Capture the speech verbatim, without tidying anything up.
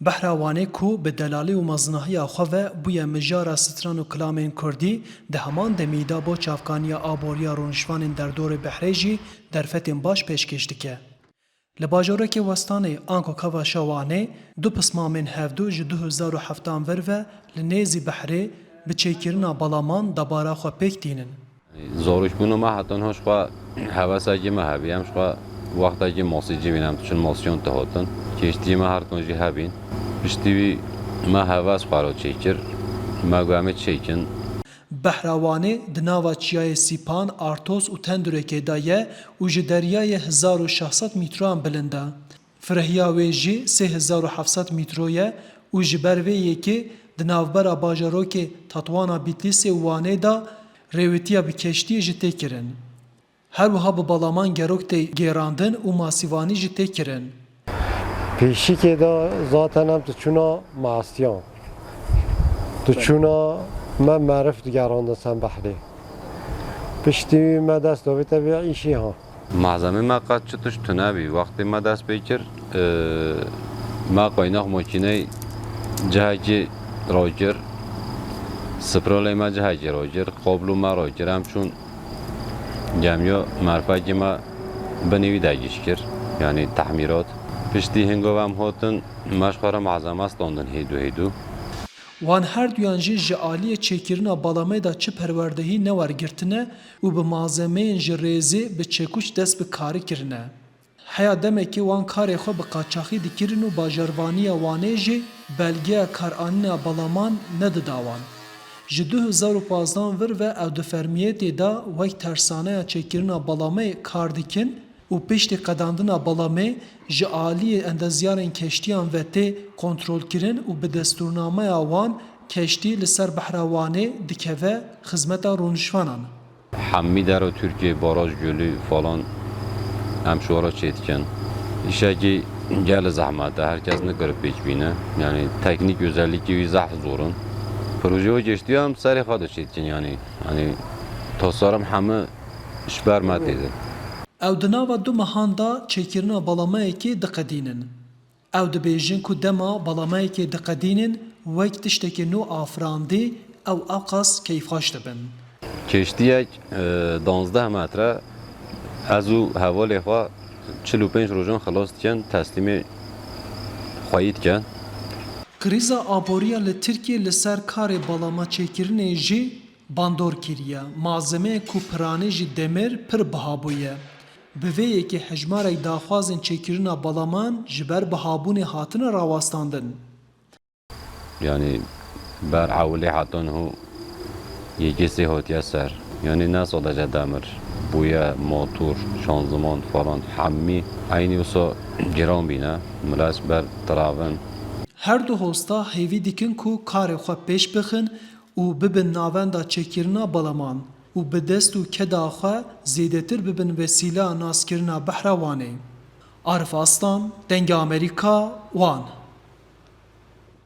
Behra Wanê ku bi delalî û mezinahiya xwe ve bûye mijara stran û kilamên kurdî, di heman demî de bo çavkaniya aboriya rûnişvanên derdorê behrê jî derfetên baş pêşkêş dike. Li bajarokê Westanê ango Kevaşa Wanê du pismamên hevdu ji du hezar û heftan vir ve li nêzî behrê bi çêkirina balaman debara xwe pêk tînin. Zarokbûna me heta niha ji xwe hevesekî me hebî. Em ji xwe wextekî masî civîn em diçin masiyan dihotin. Kêştiyê me her tim jî hebîn. Piştî wî me heves xwe re çêkir. Me got em ê çêkin. Behra Wanê di nava çiyayê Sîpan, Artos û Tendurêkê de ye û ji deryayê hezar û şeş sed mîtroyan bilind e. Firehiya wê jî sê hezar û heft sed mîtro ye û ji ber vê yekê di navbera bajarokê Tetwana Bîtlîsê û Wanê de rêwîtiya bi keştiyê jî tê kirin. Her wiha bi balaman gerok tê gêrandin û masîvanî jî tê kirin. Pêşîkê de zaten em diçûna masiyan. Diçûna me merif digerandin ser behrê. Piştî wî me dest davête vê îşî ha. Malzemê me qet çi tişt tune bî. Wextê me dest pê kir, e, me qaynax makîney cihekî rakir, sprolê me cihekî rakir, qablo me rakir. Em çûn gemiya merfekî me binê wî de gîş kir, yanî tehmîrat. Piştî hingo em hatin, me ji xwe re malzeme standin hêdû hêdû. Wan her duyan jî ji aliyê çêkirina balamê de çi perwerdehî newergirtine û bi malzemeyên ji rêzê bi çekuç dest bi karî kirine. Heya demekê wan karê xwe bi qaçaxî dikirin û bajarvaniya Wanê jî belgeya karanîna balaman nedida wan. Ji du hezar û pazdeh vir ve ew di fermiyetê de wek tersaneya çêkirina balamê kar dikin û piştî qedandina balamê ji aliyê endezyarên keştiyan ve tê kontrolkirin û bi destûrnameya wan keştî li ser behra Wanê dikeve xizmeta rûnişvanan. Hemî dero Tirkiyê, baraj, gölü falan, em ji we re çêdikin. Îşekî gelê zehmet e, her kes nikare pêk bîne. Yanî teknîk özellikî wî zehf zor in. Projeya geştiya em serê xwe de çêdikin, yanî, yanî tasarım hemî ji ber me tê de. Ew di nava du mehan de çêkirina balameyekê diqedînin. Ew dibêjin ku dema balameyekê diqedînin, wek tiştekî nû afirandî, ew ewqas keyfxweş dibin. Keştiyek, e, danzdeh metre, ez û hevalê xwe çil û pênc rojan xilas dikin, teslîmê xweyî dikin. Krîza aboriya li Tirkiyê li ser karê balama çêkirinê jî bandor kiriye. Malzemeyê ku piranî ji demir pir biha bûye. Bi vê yekê hejmarek daxwazên çêkirina balaman ji ber bihabûnê hatine rawestandin. Yanî ber ewilê heta niho yekê sê hatiye ser. Yanî ne sadece demir, bûye, motor, şanziman falan hemî eynî wisa giran bîne. Milet ber tiravin. Her du hosta hêvî dikin ku karê xwe pêş bixin û bibin navenda çêkirina balaman û bi dest û keda xwe zêdetir bibin wesîleya naskirina behra Wanê. Arif Aslan, Dengê Amerîka, Wan.